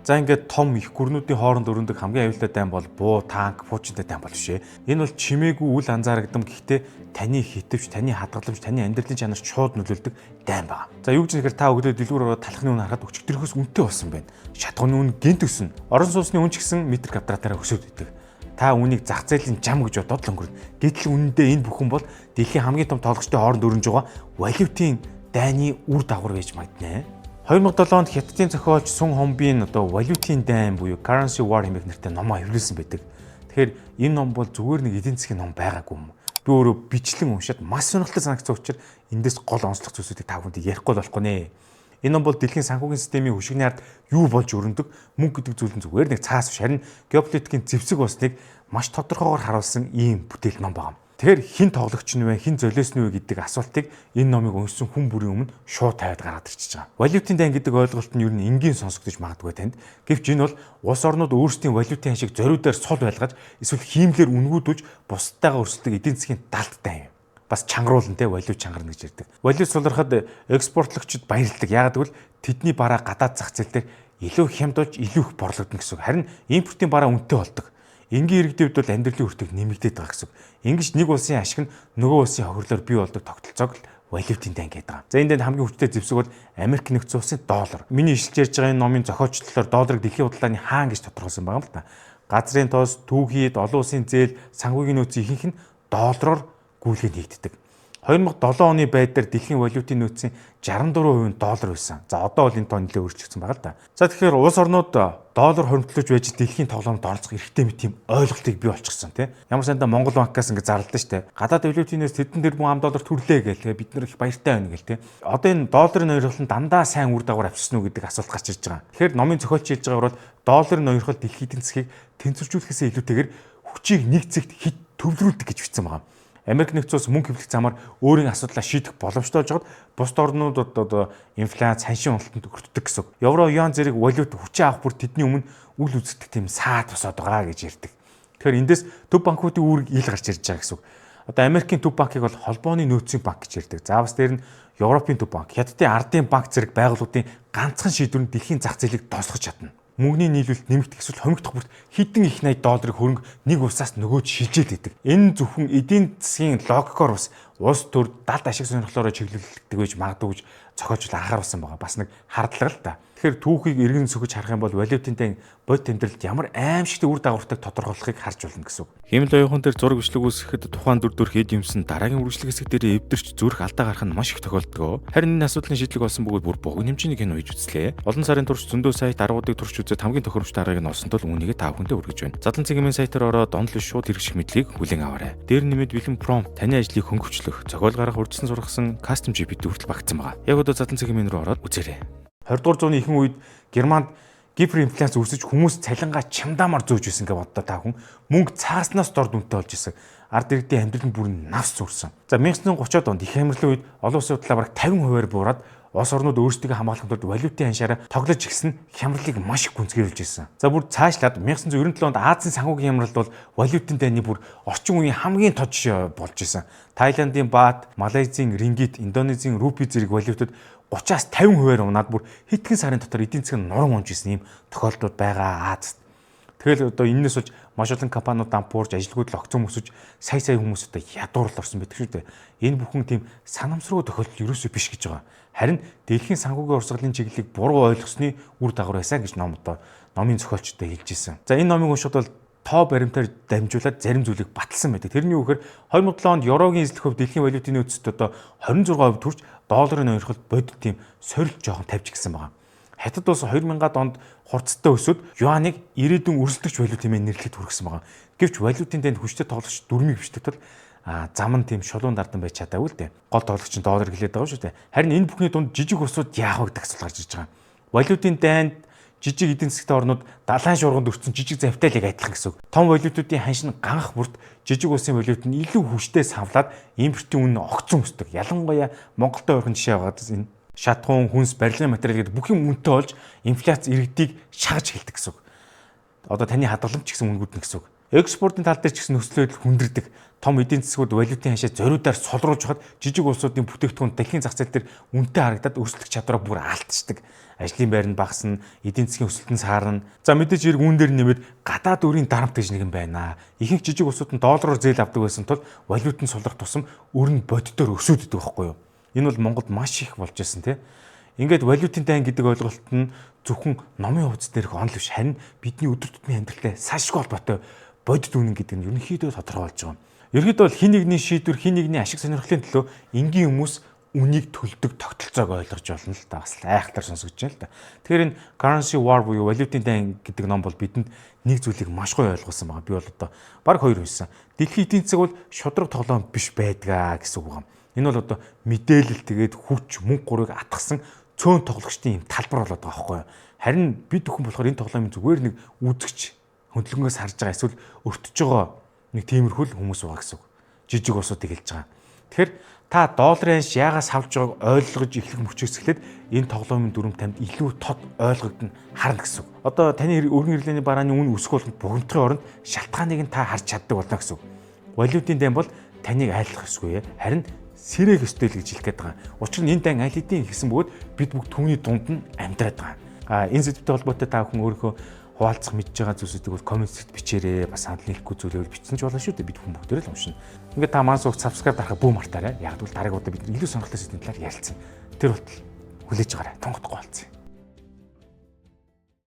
За, ингээд том их гүрнүүдийн хооронд өрнөдөг хамгийн аюултай дайн бол буу, танк, пуужинтай дайн бол биш ээ. Энэ бол чимээгүй, үл анзаарагдам, гэхдээ таны хитвч, таны хадгаламж, таны амьдралын чанарт шууд нөлөөлдөг дайн байна. За, юу гэж нэхэр та өглөө дэлгүүр ороод талхны үн харахад өчигдрөхөөс үнэтэй болсон байна. Шатганы үн гэнт өснө. Орон сууцны үн ч гэсэн метр квадратаараа өсөд идэг. Та үүнийг зах зээлийн жам гэж бодоод л өнгөрнө. Гэтэл үнэндээ энэ бүхэн бол дэлхийн хамгийн том тоглогчдын хооронд өрнөж байгаа валютын дайны үр дагавар байж магаднэ. 2007 онд Хятадын зохиолч Сун Хонбин одоо валютын дайн буюу Currency War хэмээх нэртэй номоо хэвлүүлсэн байдаг. Тэгэхээр энэ ном бол зүгээр нэг эдийн засгийн ном байгаагүй юм. Би өөрөө бичлэн уншаад маш сонирхолтой санагдсан учраас эндээс гол онцлог зүйлсүүдийг та бүхэнд ярихгүй болохгүй нэ. Энэ ном бол дэлхийн санхүүгийн системийн хөшигний ард юу болж өрнөдөг, мөнгө гэдэг зүйл нь зүгээр нэг цаас биш, харин геополитикийн зэвсэг болсныг маш тодорхойгоор харуулсан ийм бүтээл ном байна. Тэгэхээр хэн тоглогч нь вэ, хэн золиос нь вэ гэдэг асуултыг энэ номыг уншсан хүн бүрийн өмнө шууд тавиад гаргаад ирчихэж байгаа. Валютын дайн гэдэг ойлголт нь ер нь энгийн сонсогдож магадгүй танд. Гэвч энэ бол улс орнууд өөрсдийн валютын ханшийг зориудаар сул байлгаж, эсвэл хиймлээр үнэгүйдүүлж бусдтайгаа өрсөлдөг эдийн засгийн далд дайн юм. Бас чангаруулна те, валют чангарна гэж ярьдаг. Валют сулрахад экспортлогчид баярладаг. Яагаад гэвэл тэдний бараа гадаад зах зээл дээр илүү хямд болж, илүү их борлогдно гэсэн үг. Харин импортын бараа үнэтэй болдог. Энгийн иргэдийн хувьд бол амьдралын өртөг нэмэгдээд байгаа гэсэн үг. Ингэж нэг улсын ашиг нь нөгөө улсын хохирлоор бий болдог тогтолцоог л валютын дайн гэдэг байгаа. За, энэ дэнд хамгийн хүчтэй зэвсэг бол Америк нэгдсэн улсын доллар. Миний ишлж ярьж байгаа энэ номын зохиолчлолоор долларыг дэлхийн худалдааны хаан гэж тодорхойлсон байгаа юм л та. Газрын тос, түүхийд, олон улсын зээл, санхүүгийн нөөцийн ихэнх нь доллараар гүйлгээ хийгддэг. 2007 оны байдлаар дэлхийн валютын нөөцийн 64% нь доллар байсан. За, одоо бол энэ тоо нэлээд өөрчлөгдсөн байгаа л да. За, тэгэхээр улс орнууд доллар хоримтлуулж байж дэлхийн тоглоомд оролцох эрхтэй мэт тийм ойлголтыг бий болчихсон тий. Ямар сандаа Монгол банкаас ингэ зарладаг штэ. Гадаад валютын нөөц тэдэн тэрбум ам доллар төрлөө гэл тий. Бид нар их баяртай байна гэл тий. Одоо энэ долларын ноёрхол нь дандаа сайн үр дагавар авчирсан уу гэдэг асуулт гарч ирж байгаа. Тэгэхээр номын зохиолч хэлж байгаагаар бол долларын ноёрхол дэлхийн эдийн засгийг тэнцвэржүүлэхээсээ илүүтэйгээр хүчийг нэг зэгт хит төвлөрүүлдэг гэж бичсэн байгаа. Америк нэгдсэн улс мөнгө хэвлэх замаар өөрийн асуудлаа шийдэх боломжтой болж байгаад бусад орнуудад одоо инфляц, ханшийн уналтанд өртдөг гэсэн. Евро, юан зэрэг валют хүчээ авах бүр тэдний өмнө үл үзэгдэх тийм саад босоод байгаа гэж ярьдаг. Тэгэхээр эндээс төв банкуудын үүрэг ил гарч ирж байгаа гэсэн үг. Одоо Америкийн төв банкыг бол холбооны нөөцийн банк гэж ярьдаг. За, бас дээр нь Европын төв банк, Хятадын ардын банк зэрэг байгууллагуудын ганцхан шийдвэр нь дэлхийн зах зээлийг тослогож чадна. Мөнгөний нийлүүлэлт нэмэгдэх эсвэл хомигдох бүрт хэдэн их 80 долларын хөрөнгө нэг улсаас нөгөөд шилжээд идэг. Энэ зөвхөн эдийн засгийн логикоор бас улс төр далд ашиг сонирхлоороо чиглүүлдэг байж магадгүй гэж зохиолч анхааруулсан байгаа. Бас нэг хардлага л та. Тэгэхээр түүхийг эргэн сөхөж харах юм бол валютын дайн бодит амьдралд ямар аимшигтай үр дагавартай тодорхойлохыг харж болно гэсэн үг. Хиймэл оюухан дээр зураг бичлэг үүсгэхэд тухайн дүр төрх эд юмсан дараагийн үргэлжлэх хэсэг дээр эвдэрч, зүрх алдаа гарах нь маш их тохиолддог. Харин энэ асуудлын шийдлэг болсон бөгөөд бүр богино хэмжээний кино хийж үзлээ. Олон сарын турш зөндөө сайт, аргуудыг турш үзээд хамгийн тохиромжтой аргыг нь олсон тул үүнийгээ та бүхэндээ хүргэж байна. Задлан цэгийн сайтаар ороод онол биш, шууд хэрэгжих мэдлэгийг хүлээн аваарай. Дээр нэмээд бэлэн prompt, таны ажлыг хөнгөвчлөх, зохиол гаргах, урьдчилан сургасан custom GPT хүртэл багтсан байгаа. Яг одоо задлан цэгийн рүү ороод үзээрэй. 20 дугаар зууны ихэнх үед Германд гиперинфляц үүсэж, хүмүүс цалингаа чамдаамаар зөөж исэн гэж боддоо та хүн мөнгө цааснаас дор дүнтэй болж исэн. Ард иргэдийн амьдрал нь бүр навс зүрсэн. За, 1930-ад онд их хямралын үед олон улсын худлаа бараг 50%-аар буураад, улс орнууд өөрсдийгөө хамгаалахын тулд валютын ханшаараа тоглож ирсэн хямралыг маш их гүнзгийрүүлж ирсэн. За, бүр цаашлаад 1997 онд Азийн санхүүгийн хямралд бол валютын дайны бүр орчин үеийн хамгийн тод жишээ болж исэн. Таиландын бат, Малайзийн рингит, Индонезийн рупи зэрэг валютууд 30-аас 50%-аар унаад, бүр хэдхэн сарын дотор эдийн засаг нь нуран унж исэн ийм тохиолдлууд байгаа Азид. Тэгэл одоо энэс болж маш олон компаниуд дампуурж, ажилгүйдэл огцом өсөж, сая сая хүмүүс одоо ядуурл орсон байдаг шүү дээ. Энэ бүхэн тийм санамсаргүй тохиолдол ерөөсөө биш гэж байгаа. Харин дэлхийн санхүүгийн урсгалын чиглэлийг буруу ойлгосны үр дагавар байсан гэж ном одоо номын зохиолчтой хэлж ирсэн. За, энэ номыг уншихад бол тоо баримтаар дамжуулаад зарим зүйлийг баталсан байдаг. Тэрний юу гэхээр 2007 онд еврогийн эзлэх хувь дэлхийн валютын нөөцөд одоо 26% төрж, долларын ноёрхол бодит тийм сорилт жоохон тавьж гисэн байгаа. Хятад улс 2000-ад онд хурцтай өсөд юаныг ирээдүйн өрсөлдөгч валют хэмээн нэрлэхэд хүргэсэн байгаа. Гэвч валютын дайнд хүчтэй тоглогч дүрмийг бичдэг тул зам нь тийм шулуун дардан байж чадаагүй л дээ. Гол тоглогч нь доллар гэлээд байгаа шүү дээ. Харин энэ бүхний дунд жижиг улсууд яах вэ гэдэг асуулт гарч ирж байгаа. Валютын дайнд жижиг эдийн засгтай орнууд далайн шуурганд өртсөн жижиг завтай л яг адилхан гэсэн үг. Том валютуудын ханш нь ганх бүрт жижиг улсын валют нь илүү хүчтэй савлаад, импортын үнэ огцон өсдөг. Ялангуяа Монголтой ойрхон жишээ байгаа энэ шатхуун, хүнс, барилгын материал гэдэг бүх юм үнэтэй болж, инфляц иргэдийг шагаж эхэлдэг гэсэн үг. Одоо таны хадгаламж ч гэсэн үнэгүйднэ гэсэн үг. Экспортын тал дээр ч гэсэн нөхцөл байдал хүндэрдэг. Том эдийн засгууд валютын ханшаа зориудаар сулруулж хахад жижиг улсуудын бүтээгдэхүүн дэлхийн зах зээл дээр үнэтэй харагдаад өрсөлдөх чадвараа бүр алдчихдаг. Ажлын байр нь багасна, эдийн засгийн өсөлт нь саарна. За мэдээж хэрэг үүн дээр нэмээд гадаад өрийн дарамт гэж нэг юм байна. Ихэнх жижиг улсууд нь доллараар зээл авдаг байсан тул валют нь сулрах тусам өр нь боддоор өсөөд идэг байхгүй юу? Энэ бол Монголд маш их болж байсан тий. Ингээд валютын дайн гэдэг ойлголт нь зөвхөн номын хуудас дээрх онол биш, харин бидний өдөр тутмын амьдралтай салшгүй холбоотой бодит үнэн гэдэг нь ерөнхийдөө тодорхой болж байгаа юм. Ерөнхийдөө бол хин нэгний шийдвэр, хин нэгний ашиг сонирхлын төлөө энгийн хүмүүс үнийг төлдөг тогтолцоог ойлгож болно л да. Бас айхтар сонсогдож байна л да. Тэгэхээр энэ Currency War буюу валютын дайн гэдэг ном бол бидэнд нэг зүйлийг маш гоё ойлгуулсан байгаа. Би бол одоо баг хоёр уншсан. Дэлхийн эдийн засаг бол шударга тоглоом биш байдгаа гэсэн үг юм. Энэ бол одоо мэдээлэл, тэгээд хүч, мөнгө гурыг атгасан цөөн тоглогчдын юм талбар болоод байгаа байхгүй юу? Харин бид бүхэн болохоор энэ тоглоомын зүгээр нэг үзэгч, хөдөлгөөнгөөс харж байгаа эсвэл өртөж байгаа нэг тиймэрхүү л хүмүүс байгаа гэсэн үг. Жижиг улсуудыг хэлж байгаа. Тэгэхээр та долларын ханш яагаас хавж байгааг ойлгож эхлэх мөчөөс эхлээд энэ тоглоомын дүрм танд илүү тод ойлгогдно, харна гэсэн үг. Одоо таны өргөн хэрэглээний барааны үн өсөх болгонд богинохын оронд шалтгааныг нь та харж чаддаг болно гэсэн үг. Валютын дайн бол таныг айлах ёсгүй. Харин сэрэх ёстой л гэж хэлэх гээд байгаа. Учир нь энэ дайн аль хэдийн ихсэн бөгөөд бид бүгд түүний дунд нь амьдраад байгаа. А энэ сэдвтэй холбоотой та бүхэн өөрийнхөө хуваалцах мэдж байгаа зүйлсүүдийг бол comment хэсэгт бичээрэй. Бас санал нийлэхгүй зүйлээ бичсэн ч болно шүү дээ. Бид хүн бүгдээрээ л уншина. Ингээд та маань сувагт subscribe дарахаа бүү мартаарай. Яг гэвэл дараагийн удаа бид илүү сонирхолтой сэдвийн талаар ярилцсан. Тэр болтол хүлээж байгаарай. Тунгахгүй болцсон.